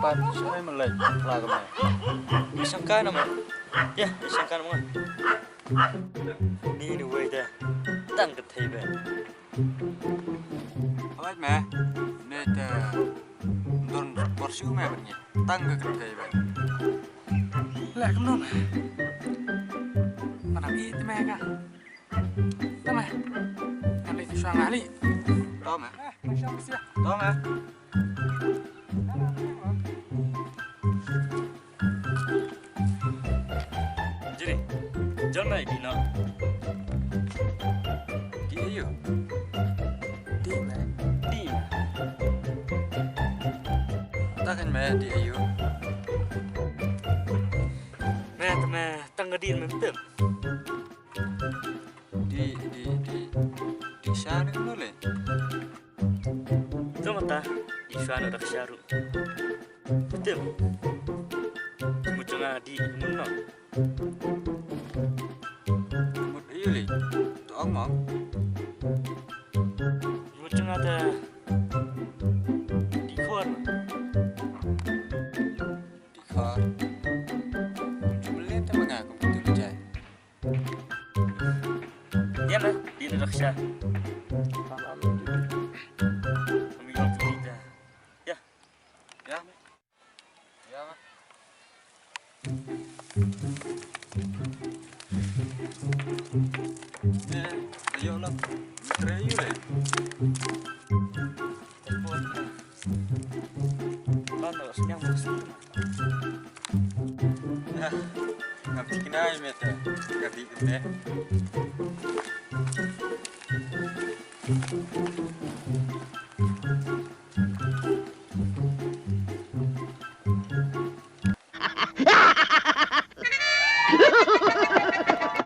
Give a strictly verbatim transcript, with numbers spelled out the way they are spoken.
Pat shai malai la ka me. Ïa shangkai na me. Ïa, ïa shangkai na me. Ni ni wei te. Tang ka thei be. Hawai me. Ne te. Don bor shu me ban ngi. Tang ka thei be. Lek num. Mana i te me ka. Tama. Ngan leit shuwa nga leit. To me. Eh, shuwa sia. To me. Jiri. Jom nai di no. Di ayu. Di me. Di. Takan me di ayu. Me tama tang gadin mem tem. Di, di, di, di sha ne kumno le? Jom ata, di sha ne dak sha ru. Betul. Mu jong nga di mun no. Mut ayu le. To ong mong. Mu jong nga ta di khor. Di khor. Jom le ta ma nga kum tu jai. Ïa me, di duduk sha. Kami yang cerita. Ya. Ya. Ya. Eh, ayo lah. Tre ayo lah. Ban da sniang mo sniang. Ngam thikna i mete. Ka di kete.